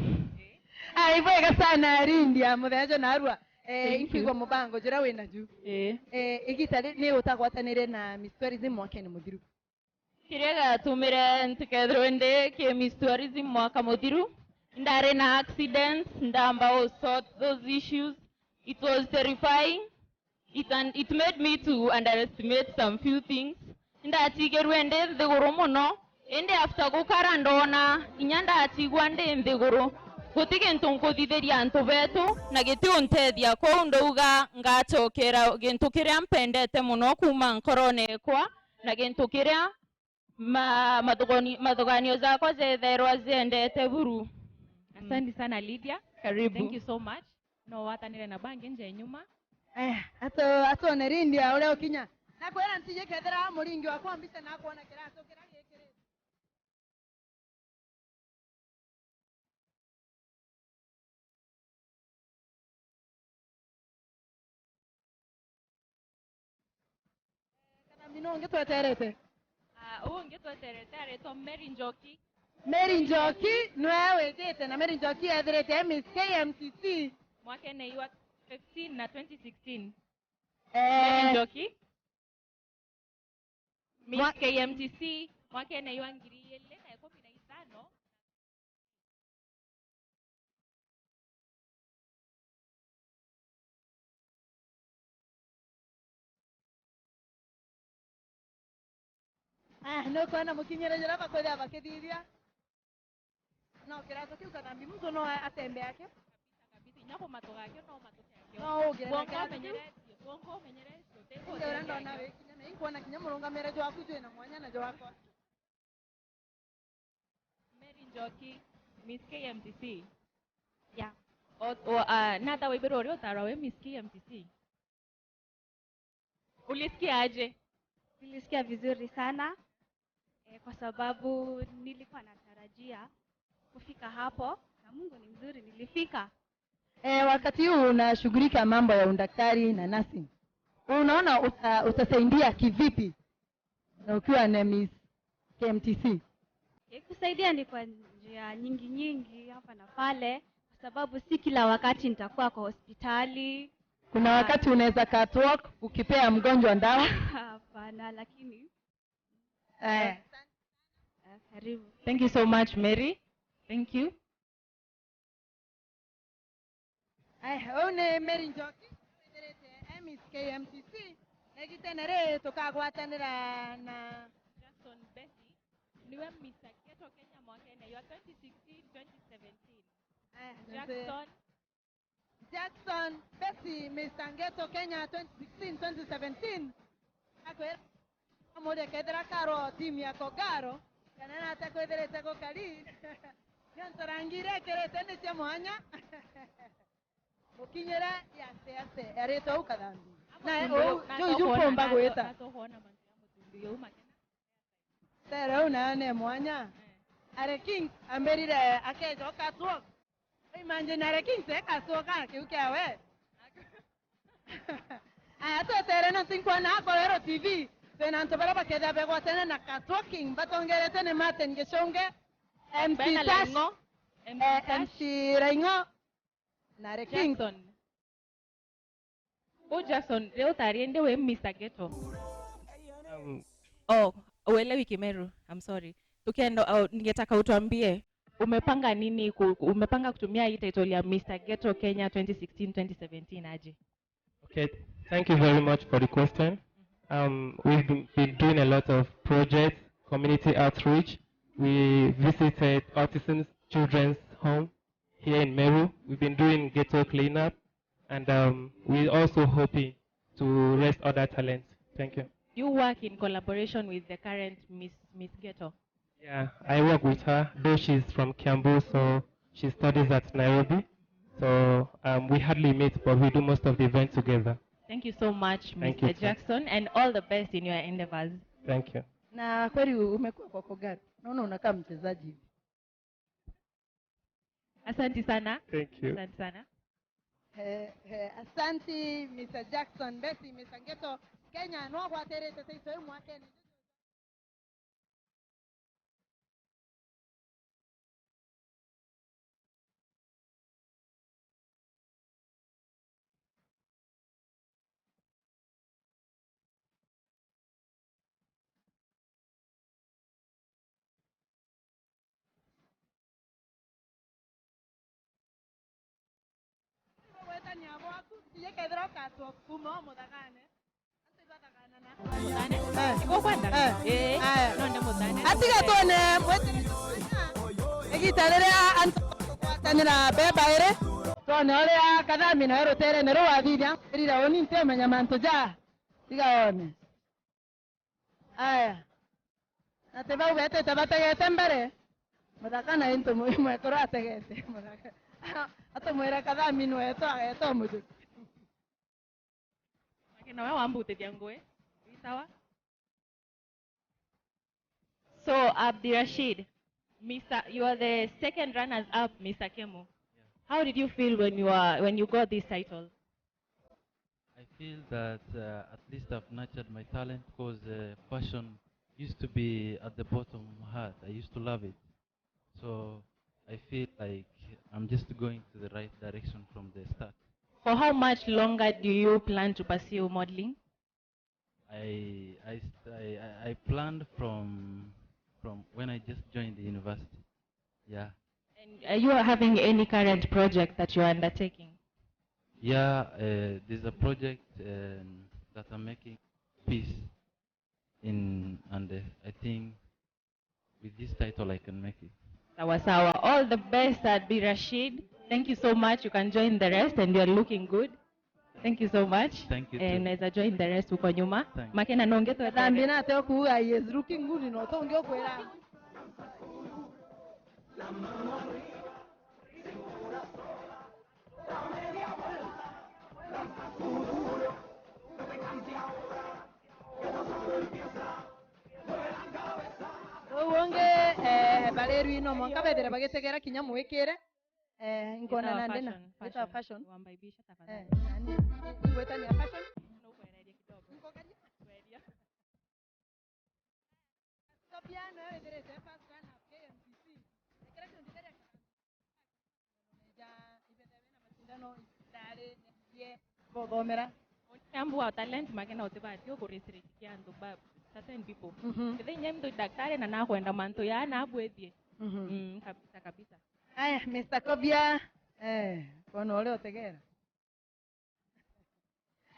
Ah, ibwega sana Linda, muthenya jwa narua. Eh, inkwigua mubango juria wina ju. Eh. Eh, igita ri ni utagwatanire na Miss Tourism mwakene muthiru. Kiria giatumire ntikethirwe ndi ki Miss Tourism mwaka muthiru, ndari na accidents, ndamba u sort those issues. It was terrifying. It, un- it made me to underestimate some few things. Ndatigirwe ndi nthiguru muno, indi after gukara ndona inya ndatigwa ndi nthiguru, guti gintu nkuthithiria antu betu na gitiuntethia. Kwou ndauga ngacokera gintu kiria mpendete muno kuuma nkorone ekwa, na gintu kiria ma-, mathugani-, mathuganio jakwa jethairwa jiendete buru. Asante sana, Lydia. Karibu. Thank you so much. No watanire na bangi nje nyuma. Eh, ato-, atone Linda uria ukinya. Nakwira ntiji kethira muringi wakwa mbica nakwona kirato kiria gikirite. Kathambi, nuu ungi tweterete? Ah, uu ungi tweterete aritwa Mary Njoki. Mary Njoki niwe wijite, na Mary Njoki ethirite e Miss K M T C mwakene wa fifteen na twenty sixteen. Eh. Mary Njoki. Miss Mwa- K M T C mwakene wa ngiri igiri na ikumi na ithano. Ah, nukwona mukinyire juria bakwithia bakithithia? No, kirato kiu Kathambi muntu no atembea akio. Kabisa, kabisa. Inya kumatuka akio, no matuke akio. No ugire na kirato kiu. Kwongo umenyeretie, kwongo umenyeretie, utekwona. Inde uria ndona wikinya, na inkwona kinya murungamire jwaku jwina mwanya na jwakwa. Mary Njoki, Miss K M T C. Yeah. O, o, ah, nata waibirwe uria utarwa wi Miss K M T C? Ulisikia aje? Nilisikia vizuri sana, eh, kwa sababu nilikuwa natarajia kufika hapo, na Mungu ni mzuri, nilifika. Eh, wakati huu unashughulika mambo ya udaktari na nursing. Unaona uta-, utasaidia kivipi na ukiwa na Miss K M T C? Eh, kusaidia ni kwa njia nyingi nyingi hapa na pale, kwa sababu si kila wakati nitakuwa kwa hospitali. Kuna wakati unaweza catwalk ukipea mgonjwa dawa? Hapana, lakini eh. Ah, karibu. Thank you so much, Mary. Thank you. Aya, uu ni Mary Njoki, withirite e Miss K M T C. Na igitene riri tukagwatanira na Jackson Betty, niwe Mister Ghetto Kenya mwakene wa twenty sixteen, twenty seventeen. Aya, Jackson. Jackson Betty, Mister Ghetto Kenya twenty sixteen, twenty seventeen. Akwira, amuria kethira karwa timu ya Kogalo, kana nate kwithirite gukari. Nontu rangi iria ekirite ni cia mwanya. Mukinyire ya aste aste, eritwe uu Kathambi. Na uu, juu, juu mpumba gwita. Tere uu nayo ni mwanya. Ari Kings ambirire akeja ukatwo. Imagine ari Kings ekatwo ka kiu kiawe. Aya, twetere nontu inkwona Akorero T V, twina antu baria bakethira begwatene na catwalking, batongerete ni Martin Gichunge, M C Tash, eh, M C Raing'o, na ari Kings. Jackson. U Jackson, riu utari indi wi Mister Ghetto. Um, oh, uelewi Kimeru. I'm sorry. Tukienda, oh, ningetaka utuambie, umepanga nini ku-, umepanga kutumia hii title ya Mister Ghetto Kenya twenty sixteen, twenty seventeen aje? Okay, thank you very much for the question. Um, we've been, been doing a lot of projects, community outreach. We visited autism children's home here in Meru. We've been doing ghetto cleanup, and, um, we're also hoping to raise other talents. Thank you. Do you work in collaboration with the current Miss, Miss Ghetto? Yeah, I work with her, though she's from Kiambu, so she studies at Nairobi. So, um, we hardly meet, but we do most of the events together. Thank you so much, Thank you Mister too. Jackson, and all the best in your endeavors. Thank you. Na kweli umekuwa kwa Kogat. Naona unakaa mchezaji hivi. Asante sana. Thank you. Asante sana. Eh, eh, asanti, Mister Jackson Mbesi, Mister Ngeto, Kenya, no gwatirite title iu mwakene. Gwetania bwaku, tije kethira ukatwa kuuma o muthagane. Muthane? Eh. Igo kwenda? Eh. Eh. Aya. No nde muthane. Atiga twone mwete-, igita riria antu bakugwatanira beba iri. Twone uria Kathami nawe ruterene ruu athithia, irira uni ntiumenya mantu ja. Tiga one. Aya. Na ti bau betite bategete mbere. Muthaka na into mwi-, mwekuru ategete. Muthaka. Atumwire Kathami nwetu ageta umujuki. Lakini nawe wambutithia ngui. Wi sawa? So, Abdirashid, Mister, you are the second runners up, Mister Kemo. Yeah. How did you feel when you are, when you got this title? I feel that, uh, at least I've nurtured my talent 'cause, uh, fashion used to be at the bottom of my heart. I used to love it. So I feel like I'm just going to the right direction from the start. For how much longer do you plan to pursue modeling? I, I, st-, I, I, I planned from, from when I just joined the university. Yeah. And are you having any current project that you are undertaking? Yeah, uh, there's a project, um, that I'm making, piece in, and, uh, I think with this title I can make it. Sawa sawa. All the best, Abdirashid. Thank you so much. You can join the rest and you're looking good. Thank you so much. Thank you too. Eh, naweza join the rest huko nyuma. Thank you. Makena nonge twethambi na te kuuga he is looking good, no tonge ukwira. Uu ungi, eh, bariru ino mwanka bethire bagitegera kinya mwikire. Eh, nkona Gitawa nandi na, fashion, gitawa fashion. Fashion. Wambaibisha tafadhali. Eh, nani? Ngwetania fashion? No kwereria kidogo. Nkogeria? Kweria. Ethiopia nayo ithirite first runner up K M T C. Ekira kiundi kiria kira-, ja ibethebe na macindano itari ye bothomera. Kiambu wa talent, Makena, utibati ukuriciriti kia antu ba certain people. Mhm. Ithe inya muntu daktari na nakwenda mantu ya na abwethie. Mhm. Mm, kabisa, kabisa. Aya, Mister Kobia, eh, kono ule utegera.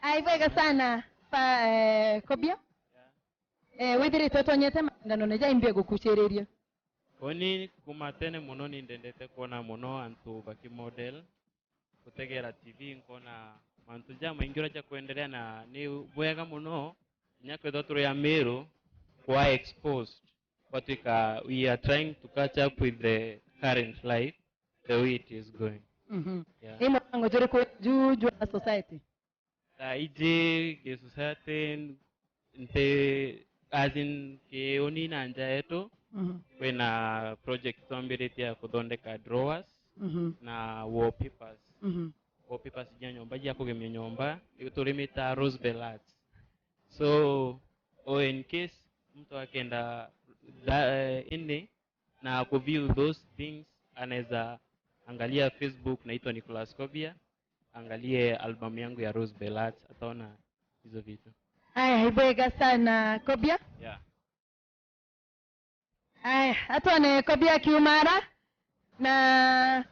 Ai, bwega sana, pa, eh, Kobia. Yeah. Eh, withirite utonyete macindano ne jaimbie gukuciriria. Uni kuma tene muno ni ndendete kuona muno antu bakimodel, gutegera T V, nkona mantu jamaingi uria jakwenderea, na ni bwega muno kinya kwithwa turi Amiru kwa exposed. But we ca-, we are trying to catch up with the current life, the way it is going. Mhm. Yeah. Ni mubango juriku ju jwa society? Thaa iji gi society nti, as in, ki uni na nja yetu, mhm, kwina project twambiritie ya kuthondeka drawers, mhm, na wallpapers. Mhm. Wallpapers cia nyomba, cia kugemia nyomba, turimita Rose Bell Arts. So, or in case mtu akenda tha-, eh, ini na ku view those things, anaweza angalia Facebook, naitwa Nicholas Kobia, angalie album yangu ya Rose Bell Arts, ataona hizo vitu. Aya, ibwega sana, Kobia. Yeah. Aya, atwane Kobia Kiumara, na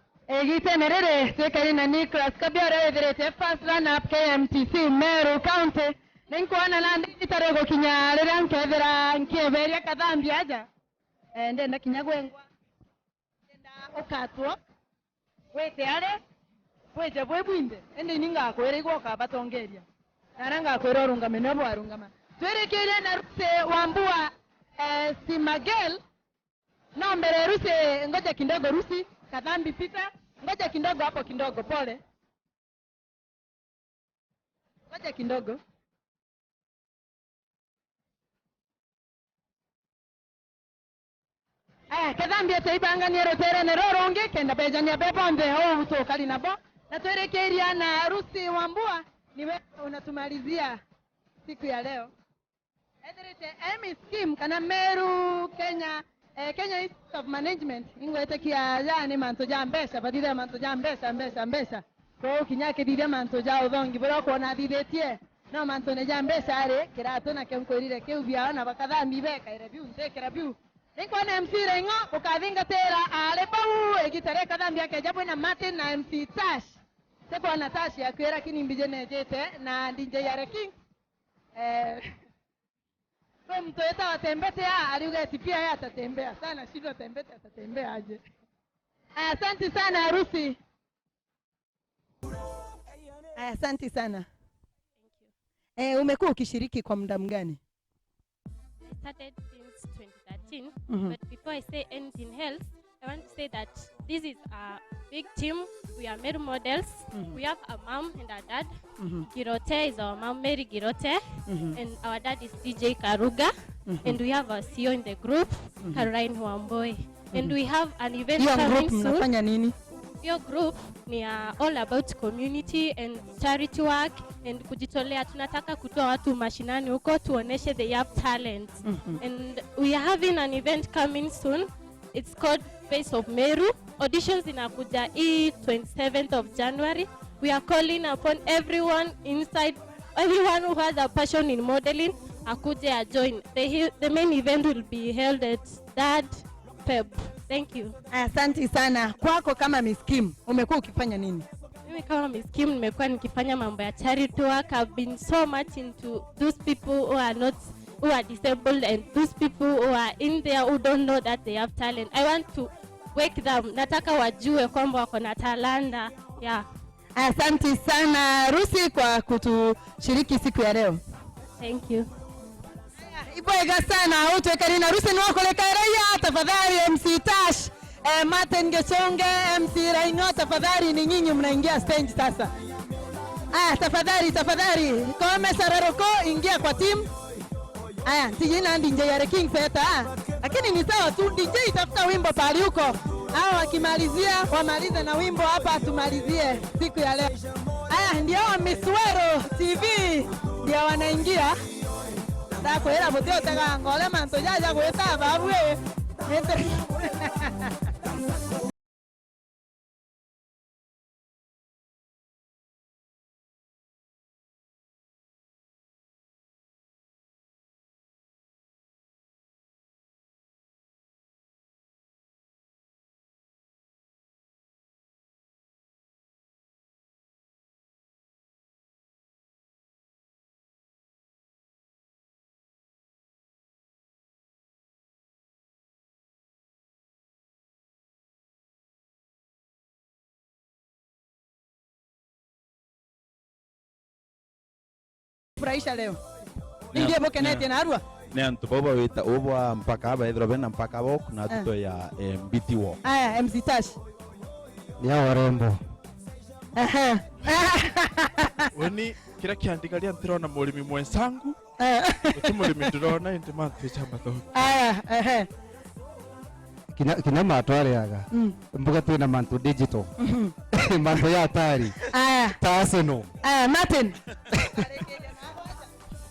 igitene riri twikari na Nicholas Kobia, uria withirite first runner up K M T C Meru County. Ninkwona nandi itari gukinya riria nkethira nkieberia Kathambi aja. Eh, ndenda kinya gwengwa. Ndenda ukatwo. Wite ari, bwije bwi bwinthe, indi ini ngakwira igwe ukabatongeria. Na aria ngakwira urungame, nio bwarungama. Twirikirie na Rusi Wambua, eh, Simagel. No mbere Rusi, ngoja kidogo Rusi, Kathambi Peter, ngoja kidogo hapo kidogo, pole. Ngoja kidogo. Aya, Kathambi ati ibanganie ruterene rurungi, kenda bejania be bonthe uu tukari nabo. Na twirikiria na Rusi Wambua, ni wewe unatumalizia siku ya leo. Ethirite M E scheme kana Meru Kenya, eh, Kenya Institute of Management, ingwitikia ja ni mantu ja mbeca, bathithe mantu ja mbeca, mbeca, mbeca. Kwou kinya akithithia mantu ja uthongi buria ukwona athithitie, no mantune ja mbeca ari, kiratu nakio nkwirire kiu biao na bakathambi bekaire biu, ntikira biu. Ninkwona M C Raing'o ukathingatira ari bau, igita ria kathambi akeja bwina Martin na M C Tash. Tikwona Tash yaku, lakini mbiji nejite na D J Yare King. Eh, we mtu etawa Tembete, ah, aliuga eti pia yeye atatembea. Sana shindwa Tembete atatembea aje. Aya, asante sana harusi. Aya, asante sana. Eh, umekuwa ukishiriki kwa muda mgani? I started since twenty thirteen, mhm, but before I say anything else, I want to say that this is a big team. We are Meru models. Mhm. We have a mom and a dad. Mhm. Girote is our mom, Mary Girote, mhm, and our dad is D J Karuga, mhm, and we have our C E O in the group, mhm, Caroline Wamboi. And, mhm, we have an event, hiyo coming group soon. Mnafanya nini? Hiyo group ni, uh, all about community and charity work and kujitolea. Tunataka kutoa watu mashinani huko, tuoneshe they have talent. Mhm. And we are having an event coming soon. It's called Face of Meru. Auditions inakuja hii twenty-seventh of January. We are calling upon everyone inside, everyone who has a passion in modeling, akuje ajoin. The, the main event will be held at third Feb. Thank you. Asante sana. Kwako kama Miss Kim, umekuwa ukifanya nini? Mimi kama Miss Kim nimekuwa nikifanya mambo ya charity work. I've been so much into those people who are not, who are disabled and those people who are in there who don't know that they have talent. I want to wake them. Nataka wajue kwamba wako na talanta. Yeah. Asante sana Rusi kwa kutushiriki siku ya leo. Thank you. Ibwega sana, utwekani na Rusi ni wakuleka raia, tafadhali M C Tash, eh, Martin Gechonge, M C Raing'o, tafadhali ni nyinyi mnaingia stage sasa. Aya, tafadhali, tafadhali, Koome Sararoko, ingia kwa team. Aya, ntiji na D J Yare King Feta. Lakini ni sawa tu, D J tafuta wimbo pali huko. Hao wakimalizia, wamalize na wimbo hapa, tumalizie siku ya leo. Aya, ndio Miss Weru T V ndio wanaingia. Ndakwira buti utega ngole mantu jaja gwita babu, eh. Nite- Furahisha leo. Ni- Ingie bukenetie ni- narua. Ni antu bau bawita ubwa mpaka, baithirwa bena mpaka bok na, eh, tuto ya, eh, M B T walk. Aya, M C Tash. Ni ya warembo. Aha. Uni kira kiandikaria ntirona murimi mwenzangu. Eh. Guti murimi ndirona, indi mantu ja mathogi. Aya, ehe. Kinya, kinya matwariaga. Mm. Mbuga twina mantu digital. Mhm. Mantu ya atari. Aya. Ta Arsenal. Aya, Martin.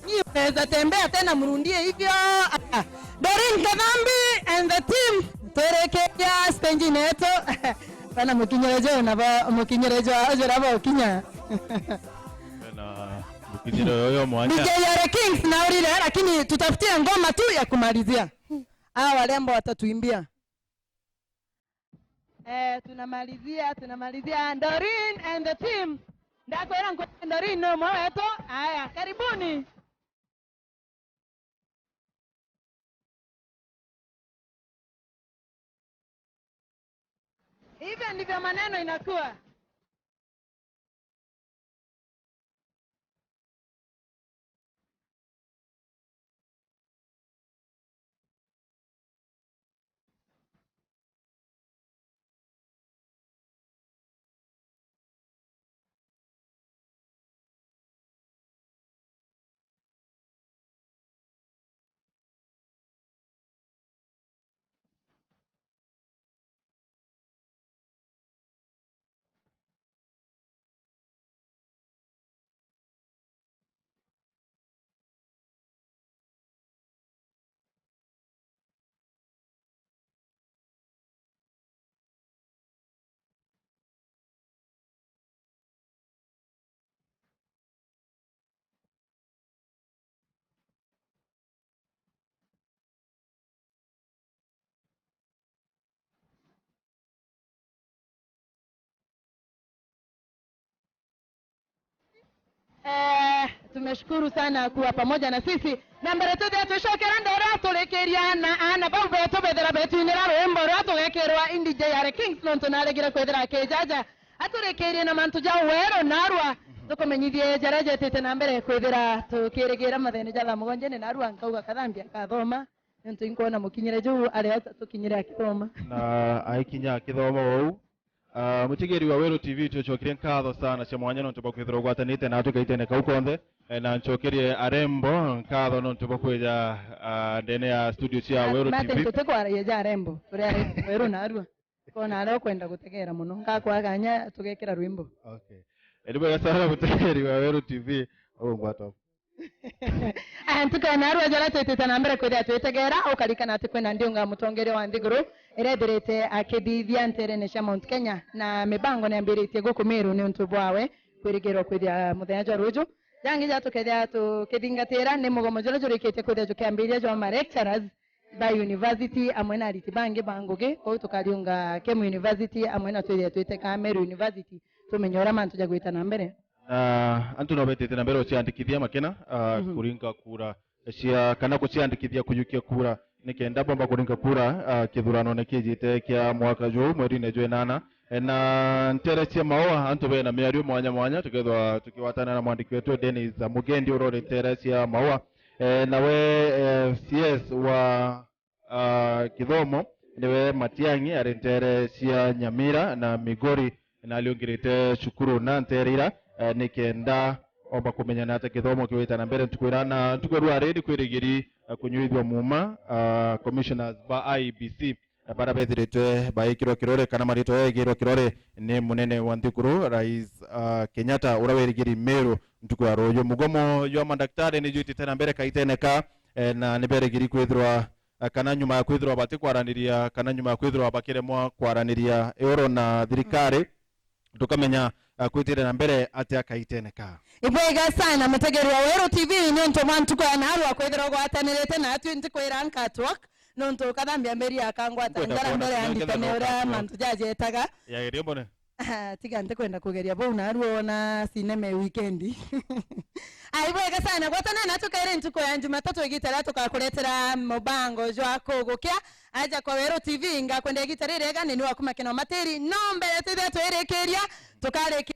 Ni unaweza tembea tena, mrundie hivyo. Aya. Doreen Kadhambi and the team. Twerekeria stage neto. Bana mukinyerejo na ba, mukinyerejo ajo rabo kinya. Na mukinyire uyo mwanya. D J Yare Kings naurire, lakini tutafutie ngoma tu ya kumalizia. Hawa warembo watatuimbia. Eh, tunamalizia, tunamalizia. Doreen and the team. Ndakwira nkwe Doreen no mwe wetu. Haya, karibuni. Hivyo ndivyo maneno inakuwa. Eh, tumeshukuru sana kuwa pamoja na sisi. Na mbere tuthia twicokera ndera turikiria na ana bau betu bethira betuinira rwimbo ruria tugekirwa indi J R Kings nontu naregire kwithira akijaja aturikirie na mantu ja weru narua tukumenyithie jaria jetite na mbere kwithira tukirigira mathene ja thaa mugonjene narua nkauga kathambia kathoma. Nontu inkwona mukinyire juu aria tukinyire akithoma. Na aikinya akithoma ou. Ah, mutegeri wa Weru T V, tucokirie nkatho sana cia mwanya nontu bwa kwithirwa ugwatanite natu kaitene kau konthe. Eh, na ncokerie arembo nkatho nontu bwa kwija, ah, ndene ya studio cia Weru Martin, T V. Tutikwaragia ja arembo, turi arembo, Weru narua. Kona aria ukwenda gutegera muno, ngakwa kanya tugekira rwimbo. Okay. Eh, ni bwega sana mutegeri wa Weru T V. Ugwatwa. Aya, ntuku ya narua jaria twitite na mbere kwithia twitegera, ukarikana ati kwina ndiunga mutongeria wa nthiguru iria ithirite akithithia nterene cia Mount Kenya, na mibango niambiritie guku Meru niuntu bwawe kwirigirwa kwithia muthenya jwa ruju. Jangi ja tukethia tukithingatira ni mugomo juria jurikitie kwithia jukiambiria jwa ma lecturers ba university amwe na ariti bangi ba ngugi, kwou tukariunga Kemu University amwe na twithie twiteka Meru University, tumenye uria mantu jagwita na mbere. Na antu no betite na mbere guciandikithia makena, ah, Mhm. kuringa kura cia, kana guciandikithia kujukia kura, nikenda bomba kuringa kura, ah, kithuranone kijite kia mwaka juu, mweri-ini jwa inana. E, na ntere cia maua, antu bena miario mwanya mwanya, tukethwa tukiwatana na mwandiki wetu Dennis Mugendi, urori ntere cia maua. E, nawe, e, C S wa ah, kithomo, niwe Matiang'i, ari ntere cia Nyamira na Migori, na aliungirite cukuru na ntere ira, eh, nikenda omba kumenya na ata kithomo kiwita na mbere ntuku ira na ntuku rua riri kwirigiri, eh, kunyuithua muma, ah, commissioners ba I E B C, eh, bara bethiritwe baikirwa kirore kana maritwa yaikirwa kirore ni munene wa nthiguru, Rais, ah, Kenyatta, ura wirigiri Meru ntuku ya ruju. Mugomo jwa madaktari ni jwitite na mbere kaitene ka, eh, na ni berigiri kwithirwa eh, kana nyuma ya kwithirwa batikwaraniria, kana nyuma ya kwithirwa bakiremwa kwaraniria ioro na thirikari, tukamenya, eh, kwitire na mbere atia kaitene ka. Ibwega sana mutegeri wa Weru T V, ni untu mwa ntuku ya narua kwithirwa ugwatanirite natwi ntikwira nkatwak, nontu kathambia mberi akangwata Nkwenda njara kuona mbere ya nginya nditane ngetha uria nokatwak. Mantu jajetaga. Yageria mbone. Ah, tiga ntikwenda kugeria bau narua ona cinema e wikendi. Ai, bwega sana. Gwatana na tukaire ntuku ya Jumatatu igita ria tukakuretera mubango jwa kugukia aja kwa Weru T V. Ngakwenda igita ririega ni waku Makena Matiri. No mbere twithia twirikiria, tukarikiria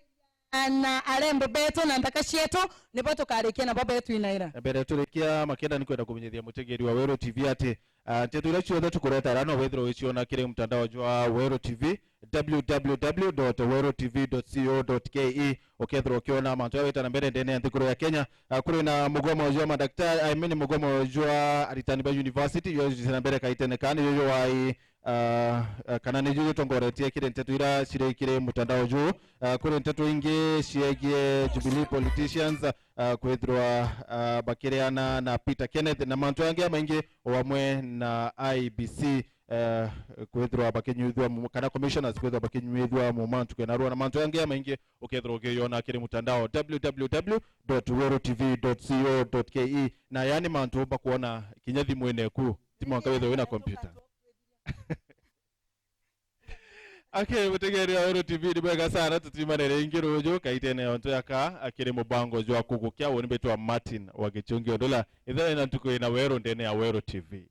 na arembo betu na nthaka cietu, nibo tukarikia nabo betu inaira. Mbere turikia Makena, ni kwenda kumenyithia mutegeri wa Weru T V ati Ah, nteto iria ciothe tukureta ara no withirwe wiciona kiri mtandao jwa Weru T V, W W W dot weru T V dot co dot K E, ukethirwa ukiona mantu ya wita na mbere ndene ya nthiguru ya Kenya. Ah, kuri na mugomo jwa madaktari, I mean mugomo jwa aritani ba university, yo jwite na mbere kaitene kani, yo jwai, ah, ah, kana ni jwitongorete kiri nteto iria ciri kiri mtandao juu. Ah, kuri nteto ingi ciegie Jubilee politicians, ah, kwithirwa, ah, bakiriana na Peter Kenneth na mantu yangi ya maingi o amwe na I E B C, eh, kwithirwa bakinyuithua mu-, kana commissioners kwithirwa bakinyuithua muma ntuku ya narua na mantu yangi ya maingi ukethirwa ukiyona kiri mutandao W W W dot weru T V dot co dot K E. Na yani mantu umba kuona kinya thimuine eku, ti mwanka withirwe wina computer. Ake mutegeri wa Weru T V ni bwega sana, tutiumane ringi ruju kaitene ya untu yaka akiri mubango jwa kugukia. Uni mbitwa Martin wa Gichungi Ondula. Ithira ina ntuku ina Weru ndene ya Weru T V.